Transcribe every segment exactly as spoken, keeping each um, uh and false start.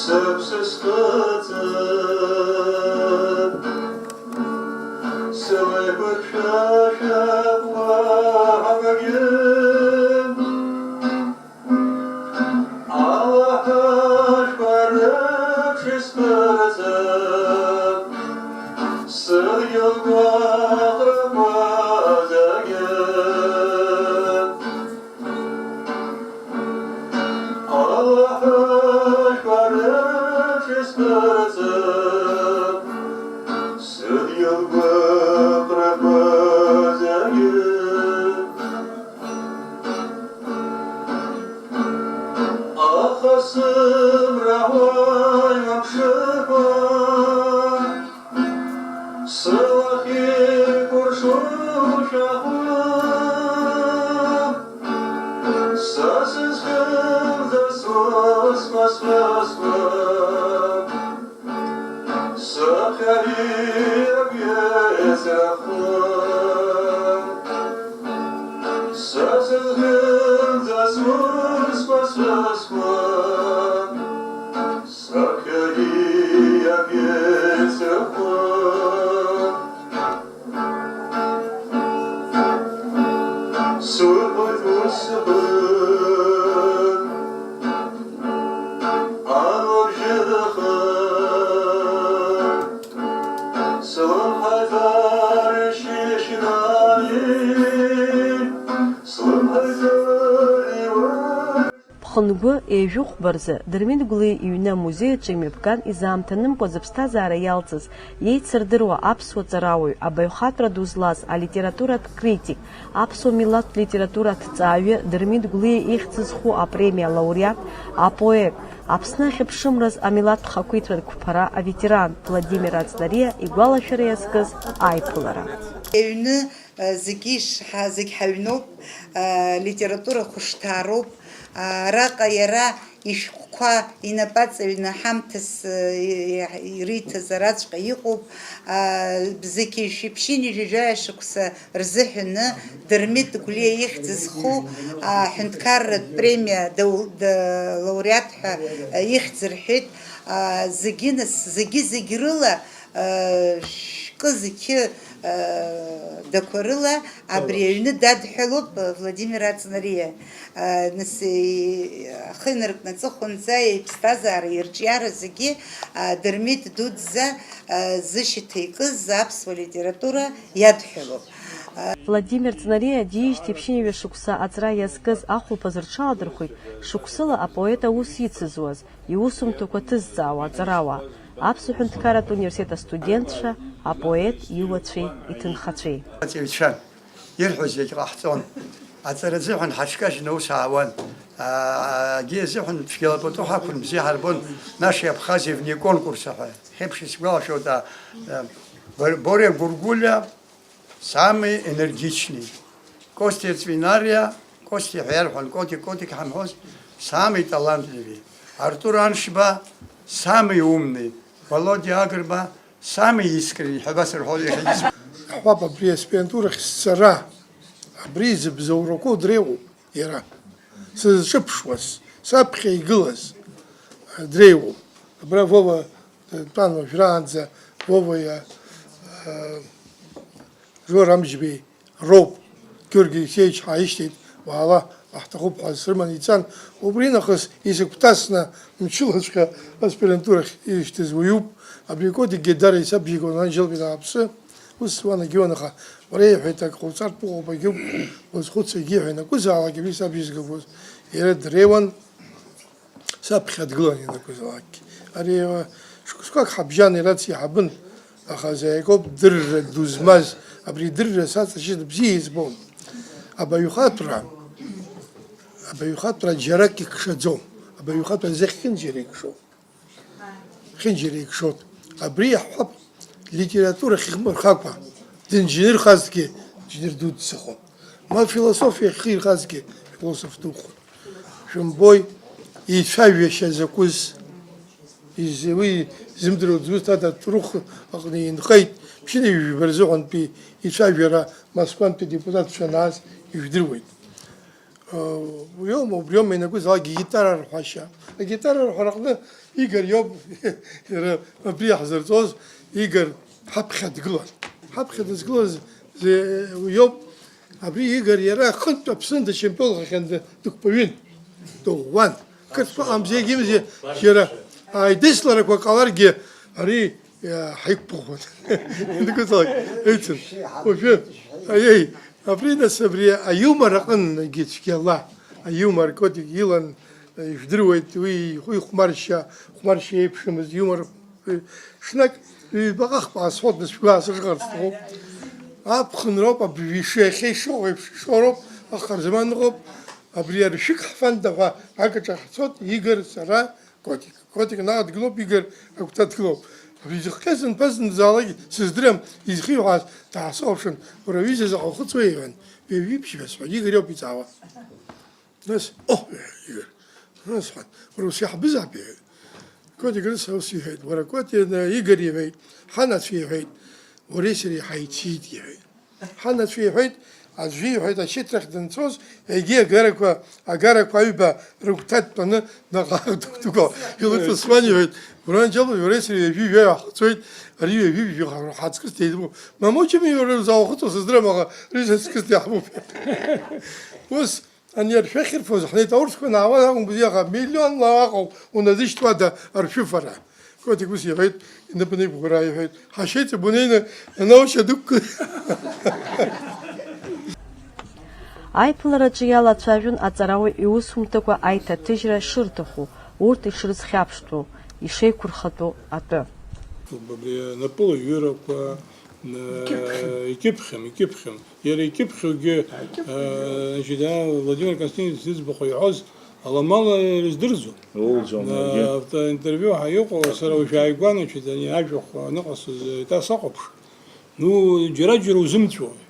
Сыԥсы схыҵып, сылаиқәыршәашәап уаҳагьы. Алаҳәашәа рыбжьы схыҵып, сыдгьыл гәаҟрақәа зегьы. Алаҳәашәа рыбжьы схыҵып, сыдгьыл гәаҟрақәа зегьы. Аха сымра уаҩ амшыкәа, сылахь икәыршоу шәахәа, са сызхьымӡаз сусқәа, сусқәа. Сыԥхьари абӷьыцрахәы, са сызхьымӡаз сусқәа, сусқәа. Сыԥхьари абӷьыцрахәы. Сыхәыҷ усҟан, алабжьы рахы, слымҳаҵар шьышьрами, слымҳаҵар иуа. Ԥхынгәы ҩажәи хәба рзы Дырмит Гәлиа иҩны амузеи аҿы имҩаԥган изаамҭанымкәа зыԥсҭазаара иалҵыз, иеицырдыруа аԥсуа ҵарауаҩ, абаҩхатәра ду злаз алитературатә критик, аԥсуа милаҭтә литература аҭҵааҩы, Дырмит Гәлиа ихьӡ зху апремиа алауреат, апоет, Аԥсны ахьыԥшымраз амилаҭтә хақәиҭратә қәԥара аветеран Владимир Аҵнариа игәалашәара иазкыз аиԥылара. Аҩны, э, зегьы ишҳа-, зегь ҳаҩноуп, э, литература хәышҭаароуп, э, араҟа иара ишәҟәқәа инапаҵаҩны ҳамҭас, э, ириҭаз араҵәҟьа иҟоуп, э, зегьы шәи ԥшьынҩажәи жәаҩа шықәса рзыҳәаны Дырмит Гәлиа ихьӡ зху, а, аҳәынҭқарратә премиа дау-, да-, лауреат ҳәа, а, ихьӡ рҳәеит. А, зегьы нас, зегьы-зегь рыла, а, шәкы зқьы, а, дақәа рыла абри аҩны дадҳәалоуп, а, Владимир Аҵнариа. А, нас, и-, ахы инаркны аҵыхәанӡа иԥсҭазаара, ирҿиара зегьы, а, Дырмит дуӡӡа, а, зышьаҭа икыз аԥсуа литература иадҳәалоуп. Владимир Ҵнариа диижьҭеи ԥшьынҩажәа шықәса аҵра иазкыз ахәылԥаз рҽаладырхәит шықәсыла апоет аус ицызуаз, иусумҭақәа ҭызҵаауа аҵарауаа, Аԥсуа ҳәынҭқарратә университет астудентцәа, апоет иуацәеи иҭынхацәеи. Аҵаҩцәа ирҳәоз зегь ҟаҳҵон. Аҵара азыҳәан ҳаҽкажьны аус аауан. Аагьы азыҳәан цәгьала пату ҳақәын, бзиа ҳарбон, наши Абхазии вне конкурса ҳәа. Ҳеиԥш исгәалашәоит, а, а, Бор-, Боря Гургулиа, Самый энергичный. Костя Цвинарриа, Костя ҳәа иарҳәон, Котик, Котик ҳамҳәоз, самый талантливый. Артур Аншба, самый умный. Володя Агрба, самый искренний ҳәа абас рҳәон иахьагьы. Ҳҳәап, абри аспирантурахь сцара, абри зыбзоурақәоу дреиуоуп иара. Сызҿыԥшуаз, саԥхьа игылаз, дреиуоуп. Абра Вова дтәан уажәраанӡа, Воваиа, э, Жора Амҷбеи роуп, Георги Алексеевич ҳааишьҭит, уаала, уаҳҭахуп ҳәа срыманы ицан. Убри нахыс исыгәҭасны мчылаҵәҟьа аспирантурахь ишьҭыз уаҩуп. Абри Котикгьы дара исабжьеигон Анжелпина ааԥсы, ус уанагьы уан, аха уара иҳәеит, ак ҟауҵартә ыҟоуп, агьыгә уазхәыц, егьи ҳәа ианакәызаалак абри сабжьызгақәоз иара дреиуан. Саԥхьа дгылан ианакәызаалакгьы. Ари, э, шықәсқәак ҳабжьан, ирацеиҳабын, аха азы иакоуп дырра ду змаз, абри идырра саҵашьыцит, бзиа избон. Абаҩхатәра, абаҩхатәра џьарак икшаӡом, абаҩхатәра зехьынџьара икшоуп. Хьынџьара икшоит. Абри иаҳҳәап, литература хьыхмырхакәа, дынџьнырхазҭгьы, џьныр ду дсыхон. Ма философиа хьирхазҭгьы, философ духон. Шәымбои, ицәажәашьа закәыз, из-, уи зымдыруа дызусҭада, Ҭәрыхә аҟны инхеит, ԥшьынҩажәи жәба рзыҳәантәи ицәажәара Москвантәи адепутатцәа анааз ижәдыруеит. Уиоума, убриоума ианакәызаалак агитара арҳәашьа. Агитара арҳәараҟны Игор иоуп, иара абри иаҳзырҵоз, Игор ҳаԥхьа дгылан. Ҳаԥхьа дызгылаз зе-, уиоуп. Абри Игор иара хынтә Аԥсны дачемпионхахьан, д-, дықәԥаҩын, дыӷәӷәан. Қырҭқәа ҟамзи, егьимзи, иара аидысларақәа ҟаларгьы, ари Иа-, ҳаиқәгәыӷуан. Идгәыдлак, еицын. Уажәы, аиеи, абри, нас, абри аиумор аҟынгьы цәгьала, аиумор Котик илан, ижәдыруеит, уи ихәмаршьа, хәмаршьа еиԥшымызт, иумор, ы, ҽнак, ҩбаҟа-хԥаҟа сҳәот, нас, шәгәы аасырхарц сҭахуп. Аԥхынроуп, абри иша-, иахьа ишыҟоу еиԥш ишоуроуп, ахарзаман ыҟоуп, абри аршәык ҳфанда ҳәа акаҿ ҳцот, Игор, сара, Котик. Котик наҟ дгылоуп, Игор агәҭа дгылоуп. Абри изыхҟьаз анԥаз анбзаалак сыздырам, изхиҳәааз даасыхәаԥшын, уара аҩыза заҟа ухыҵуеи, иҳәан, ҩажәи ԥшьба сҳәеит, Игор иоуп иҵаауа. Нас, о, иҳәеит Игор. Нас сҳәан, уара ус иаҳбызаап, иҳәеит. Котик рыцҳа ус иҳәеит, уара Котик, Игор иҳәеит, ҳанацәа иҳәеит, уареи сареи ҳаицит, иҳәеит. Ҳанацәа иҳәеит, аӡәы иҳәеит, ашьыцрахь данцоз, егьи агарақәа, агарақәа аҩба рыгәҭа дтәаны наҟ-ааҟ дықәдықәла. Илыҵысуан, иҳәеит, Гәыран Џьопуа, иареи сареи ҩажәи жәаҩа ҳахцоит, ари ҩажәи жәаха ҳаҵкыс деидру. Мамоу, џьым, иара рзаухыҵуа сыздырам, аха рыжь аҵкыс деиҳабуп. Ус, ани аршәы ахьырфоз, ҳнеит аурысқәа наауаз акәым бзиаха, миллионла аҟоу уназышьҭуада аршәыфара. Котик ус иҳәеит, инапы наиқәгәыраа иҳәеит, ҳашьеиҵбы унеины анаушьа дықәкы. Аиԥылараҿы иалацәажәон аҵарауаҩ иусумҭақәа аиҭаҭыжьра шырҭаху, урҭ ишрызхьаԥштәу, ишеиқәырхатәу атәы. Убри напылаҩырақәа, э, икьыԥхьым, икьыԥхьым. Иара икьыԥхьугьы, э, значит, а, Владимир Константинович зыӡбахә иҳәоз аламала ирыздырӡом. Улӡом, э, иаргьы. Автоинтервиу ҳәа иҟоу, сара уажә ааигәа, значит, ани ажәахә аныҟасҵоз еиҭа сахәаԥш. Ну, џьара-џьара узымҵәуои?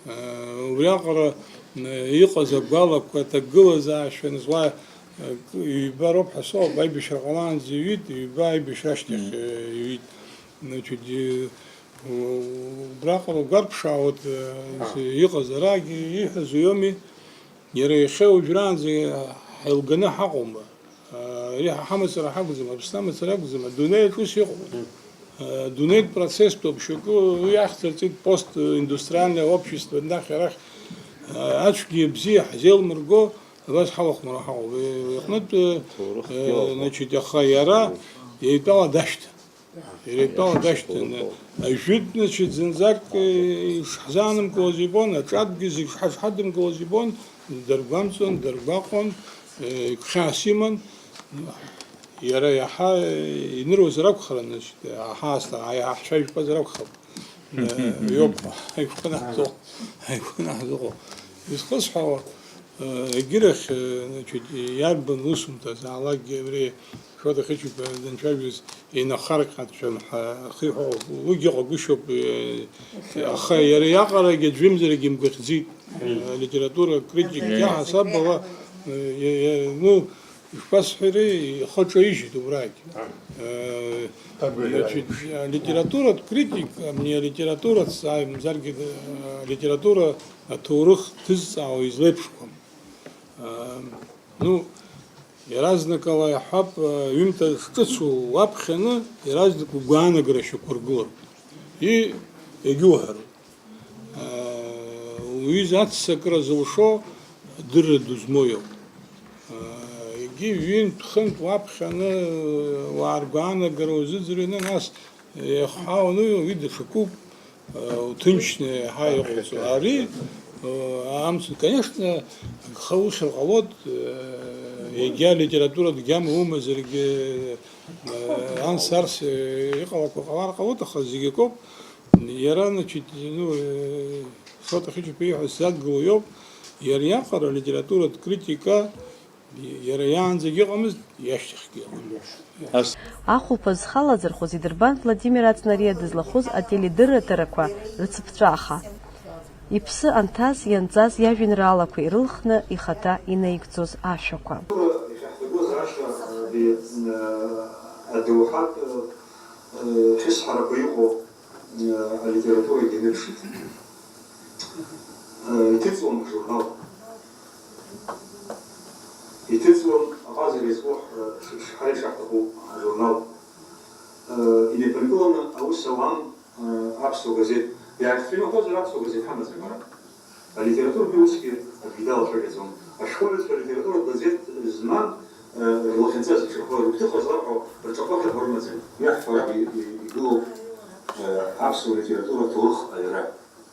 Э, убриаҟара, э, иҟаз агәалақәа, аҭагылазаашьа анызуа, э, ҩба роуп ҳәа соуп, аибашьра ҟалаанӡа иҩит, ҩба аибашьра ашьҭахь, э, иҩит. Значит, э, убраҟара угәарԥшаауеит, э, иҟаз арагь ииҳәаз уиоми, иара иахьа уажәраанӡа ҳаилганы ҳаҟоума? Ари ҳа ҳамацара ҳакәӡам, Аԥсны амацара акәӡам, адунеи аҿы ус иҟоуп. Адунеитә процесстәоуп, шьоукы уи ахьӡырҵеит постиндустриальное общество, нахь арахь, ацәгьа абзиа ҳзеилмырго, абас ҳалахәмаруа ҳаҟоуп. Уи аҟнытә, значит, аха иара иаҩтәала дашьҭан. Иара итәала дашьҭан, ажәытә, значит, зынӡак, э, ишҳзаанымкылоз ибон, аҿатәгьы зегь шҳазҳадымкылоз ибон, даргәамҵуан, даргәаҟуан, э, игәхьаас иман. Иара иаҳа, э, иныруазар акәхарын, значит, аҳаасҭа, аиаҳа ҳцәажәпазар акәхап. Э, иоуп, ҳаигәкы наҳзыҟоу, ҳаигәкы наҳзыҟоу. Изхысҳәаауа, э, егьирахь, э, значит, иарбан усумҭазаалакгьы абри Федор Хьычуп данцәажәоз инахаркхьан ҳәа ахиҳәо, уигьы ыҟагәышьоуп, э, аха иара иаҟарагьы аӡәымзарагьы имгәаӷьӡеит. Э, литература критик иаҳасаб ала, э, э, э, ну, ишԥасҳәари, ихы аҿаижьит убрагь. Э, значит, литературатә критик, не литературатә, мамзаргьы, э, литература аҭоурых ҭызҵаауа излеиԥшқәам. Э, ну, Иаразнакала иаҳҳәап, ҩымҭа шҿыцу уаԥхьаны иаразнак угәаанагара шьақәыргылап. И, егьуҳәароуп. Уҩыза аццакра зылшо адырра ду змоу иоуп. Егьи ҩынтә-хынтә уаԥхьаны уаа ргәаанагара узыӡырҩны, нас Иахҳәаауаны уи даҽакуп, э, уҭынчны иаҳа иҟоуҵо. Ари, э, амц, конечно, агха усур ҟалоит, э, егьа литературатә гьама умазаргьы, э, анс-арс, э, иҟалақәо ҟалар ҟалоит, аха зегь акоуп. Иара, значит, ну, э, Сота Хьычуп ииҳәаз сзадгыло иоуп, иара иаҟара алитературатә критика Иара иаанӡагь ыҟамызт, иашьҭахьгьы ыҟам. Ахәылԥаз зхы алазырхәыз идырбан Владимир Аҵнариа дызлахәыз ателедырраҭарақәа рыцыԥҵәаха. Иԥсы анҭаз, ианҵаз иажәеинраалақәа ирылхны ихаҭа инаигӡоз ашәақәа. Иахьаҳҭагылаз ашьха, ди, адоуҳатә, э, хьысҳарақәа иҟоу, э, алитературагьы аныԥшит. Э, иҭыҵуан ажурнал. Иҭыҵуам аҟазара иазку ҳара ишаҳҭаху ажурнал. Инеиԥынкыланы аус ауан аԥсуа газеҭ. Иааихҵәаны иҟазар аԥсуа газеҭ ҳамаӡам ара. Алитературатә усгьы акгьы далацәажәаӡом. Ашколҩцәа алитературатә газеҭ змам, рлахьынҵа зыҽырхо, рыгәҭыха зларҳәо рҿахәы ахьырхәо рымаӡам. Иаҳҳәо ара и-, и-, игылоуп, э, аԥсуа литература аҭоурых аҩра.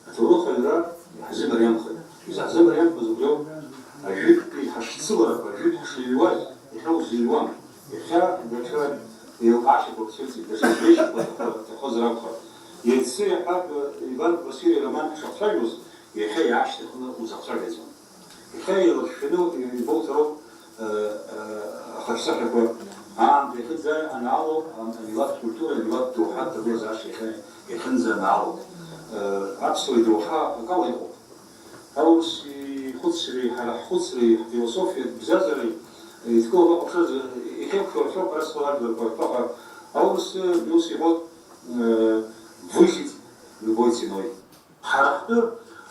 Аҭоурых аҩра иаҳзымариамхеит. Изаҳзымариамхаз убриоуп ажәытәтәи ҳашцыларақәа, ажәытә ҳшыҩуаз, иахьа узыҩуам. Иахьа даҽа еилкаашьақәак цәырҵит, даҽа дунеишықәак аҭахозар акәхап. Иацы иаҳҳәап, Иван Квасири ароман ҳшахцәажәоз, иахьа иаашьҭыхны узахцәажәаӡом. Иахьа еилышәшәаны ибоуҭароуп, э, э, ахаҿсахьақәа, аамҭа иахьынӡа анаало, ам-, амилаҭ культура, амилаҭ доуҳа аҭагылазаашьа иахьа, иахьынӡа анаало. Э, аԥсуа идоуҳа акала иҟоуп. Аурыс ихәыцреи, ҳара ҳхәыцреи, ҳфилософиатә бзазареи, э, идкылоуп ахәаԥшразы, иахьеиқәшәо рацәоуп ара схала ажәларқәа рҭыԥаҟа. Аурыс, э, ус иҳәоит, э, выжить любой ценой. Ҳара ҳтәы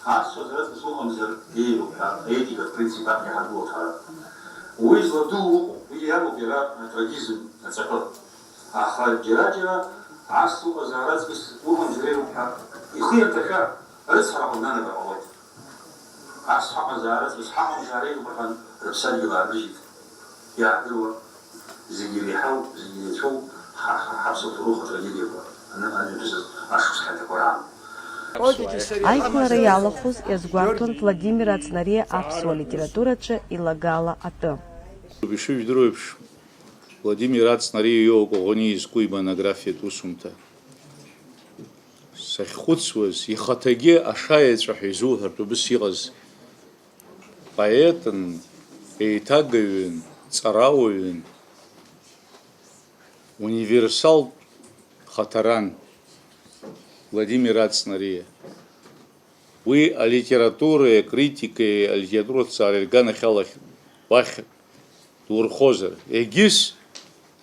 ацәазараҵәҟьа сыҟамзар еиӷьуп ҳәа аетикатә принцип аҟны иҳаргылоуп ҳара. Уи зладуу ыҟоуп, уи иамоуп иара атрагизм аҵакы. Аха џьара-џьара ас уҟазаара аҵкыс уҟамзар еиӷьуп ҳәа ихы ианҭашәа рыцҳарақәа нанагар ҟалоит. Ас ҳаҟазаара аҵкыс ҳаҟамзар еиӷьуп ҳәа рыԥсадгьыл аарыжьит. Иаадыруа, зегьы иреиҳау, зегьы иреицәоу ҳа, ҳа, ҳаԥсуа ҭоурых атрагедиақәа, аны-, анҩаԥысыз ашықәс хьанҭақәа раан. Аиԥылара иалахәыз иазгәарҭон Владимир Ацнариа аԥсуа литератураҿы илагала атәы. Ишыжәдыруеиԥш, Владимир Ацнариа Иоуа Коӷониа изку имонографиатә усумҭа. Сахьхәыцуаз, ихаҭагьы ашаеҵәа ҳәа изуҳәартә убыс иҟаз поетын, еиҭагаҩын, ҵарауаҩын, универсалтә хаҭаран Владимир Ацнариа. Уи алитературеи акритикеи алитератураҭҵаареи рганахьала уахь дурхозар. Егьыс,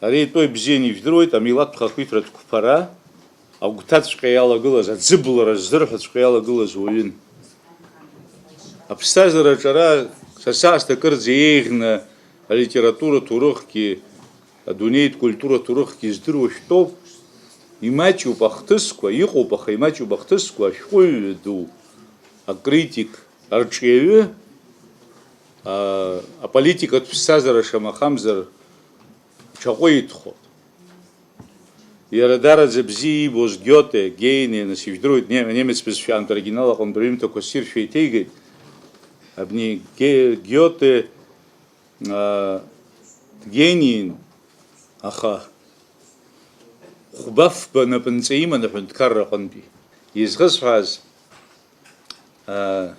ари итәоу ибзианы ижәдыруеит, амилаҭтә хақәиҭратә қәԥара агәҭаҵәҟьа иалагылаз, аӡыблара здырҳәаҵәҟьа иалагылаз уаҩын. Аԥсҭазаараҿы ара са саасҭа кырӡа еиӷьны алитература ҭоурыхгьы, адунеитә культура ҭоурыхгьы здыруа шәтәоуп. Имаҷуп ахҭысқәа, иҟоуп, аха имаҷуп ахҭысқәа, ашәҟәыҩҩы ду, акритик, арҿиаҩы, а, аполитикатә ԥсҭазаара шамахамзар ҽаҟәеитхоит. Иара дараӡа бзиа иибоз Гиоте, Гейне, нас ижәдыруеит, не-, немец бызшәа аамҭа оригинал аҟынтә рҩымҭақәа ссиршәа еиҭеигеит. Абни Ге-, Гиоте, аа, дгениин, аха хәба-фба напынҵа иман аҳәынҭқарра аҟынтәи. Изхысҳәааз, аа,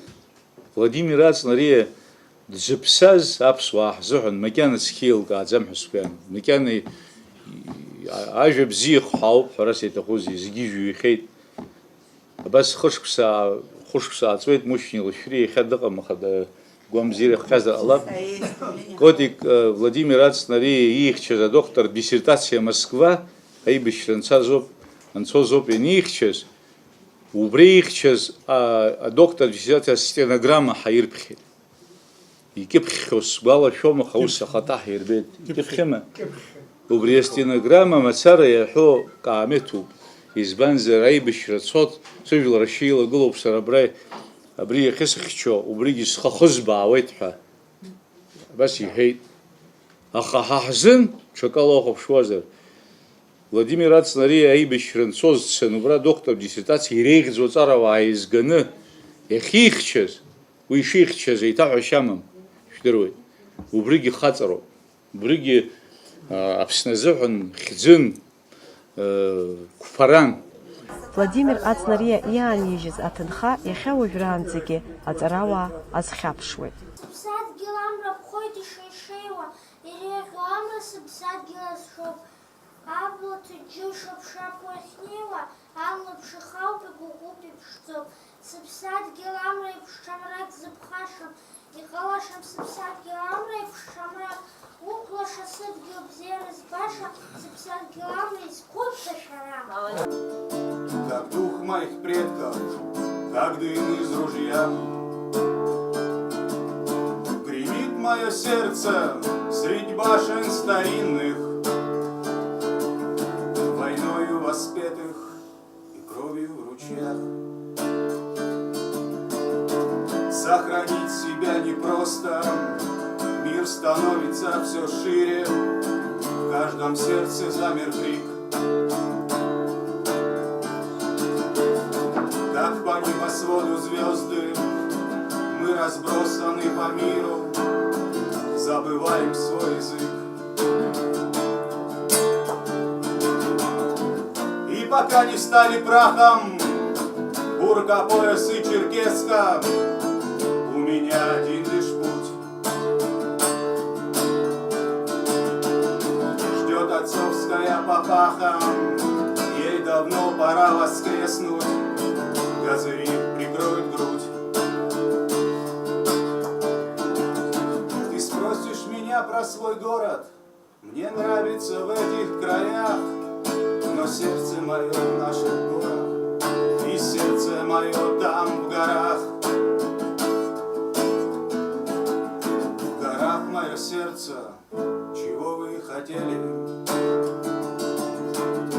Владимир Ацнариа дзыԥсаз аԥсуаа ҳзыҳәан макьана цқьа еилкааӡам ҳәа сгәы иаанагоит. Макьана и-, а-, ажәа бзиа ихҳәаауп ҳәа ара сеиҭахузеи, зегьы ижәҩахьеит. Абас хышықәса, хәышықәса ааҵуеит, Мушьни Лашәриа иахьа дыҟам, аха да-, гәамзиара ихҟьазар ҟалап. Котик, э, Владимир Ацнариа иихьчаз адоктор диссертациа Москва аибашьра анцаз ауп, анцоз ауп ианихьчаз. Убри ихьчаз, а, адоктор диссертациа астенограмма ҳаирԥхьеит. Икьыԥхьхьоу сгәалашәом, аха ус ахаҭа ҳирбеит. Икьыԥхьыма? Икьыԥхьхьан. Убри астенограмма мацара иаҳәо каамеҭуп. Избанзар, аибашьра цот, сыжәлар ашьа илагылоуп сара абра, абри иахьысыхьчо, убригьы схахы збаауеит ҳәа. Абас иҳәеит. Аха ҳа ҳзын, ҽакала уахәаԥшуазар, Владимир Ацнариа аибашьра анцоз дцаны убра адоктор диссертациа иреиӷьӡоу аҵарауаа еизганы иахьихьчаз, уи ишихьчаз еиҭаҳәашьа амам, ижәдыруеит. Убригьы хаҵароуп. Убригьы, а, Аԥсны азыҳәан хьӡын, э, қәԥаран. Владимир Ацнариа иаанижьыз аҭынха иахьа уажәраанӡагьы аҵарауаа азхьаԥшуеит. Сыԥсадгьыл амра ԥхоит ишеишеиуа, иреиӷьу амра сыԥсадгьыл азшоуп. Абла ҭыџьџьы шапшапуа иахьнеиуа, алаԥш ихауп, игәыгәуп, иԥшӡоуп. Сыԥсадгьыл амра еиԥш ҽа мрак зыԥхашам, иҟалашам сыԥсадгьыл амра еиԥш ҽа мрак. Уқәлаша сыдгьыл бзиара збаша, сыԥсадгьыл амра изқәыԥса шәара. Как дух моих предков, как дым из ружья. Греми Сердце средь башен старинных, войною воспетых и кровью в ручьях. Сохранить себя непросто, мир становится все шире, в каждом сердце замер крик. Как по небосводу звезды, мы разбросаны по миру, забываем свой язык. И пока не стали прахом бурка, пояс и черкеска, у меня один лишь путь. Ждет отцовская папаха, ей давно пора воскреснуть. Газыри прикроют грудь. Ты спросишь меня про свой город. Мне нравится в этих краях, но сердце мое в наших горах, и сердце мое там, в горах. В горах мое сердце, чего вы хотели?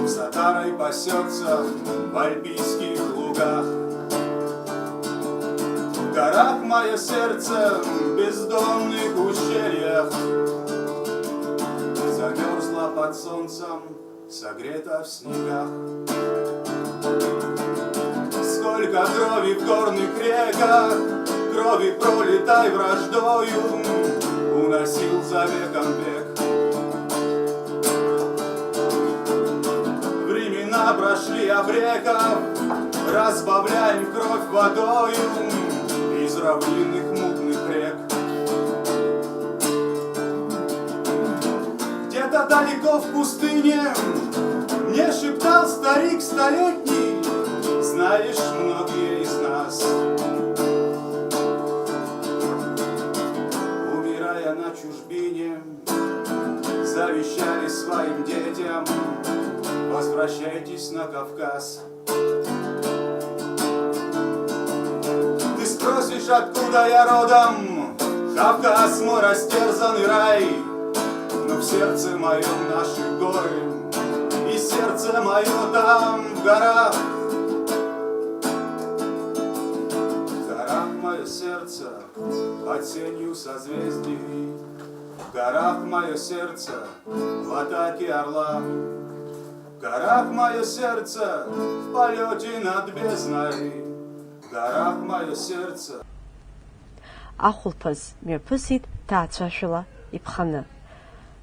С отарой пасется в альпийских лугах. В горах мое сердце, в бездонных ущельях. Замерзла под солнцем, согрета в снегах. Сколько крови в горных реках, крови, пролитой враждою, уносил за веком век. Времена прошли обреков, разбавляем кровь водою из равнинных мутных рек. Где-то далеко в пустыне мне шептал старик столетний: знаешь, многие из нас, умирая на чужбине, завещали своим детям: возвращайтесь на Кавказ. Ты спросишь, откуда я родом? Кавказ, мой растерзанный рай. Но в сердце моем наши горы, и сердце мое там, в горах. В горах мое сердце, под сенью созвездий. В горах мое сердце, в атаке орла. В горах мое сердце, в полете над бездной. В горах мое сердце. Ахәылԥаз мҩаԥысит ҭаацәашәала иԥханы.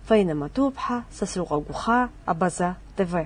Фаина Матуԥҳа, Сасрыҟәа Гәхаа, Абаза Т В.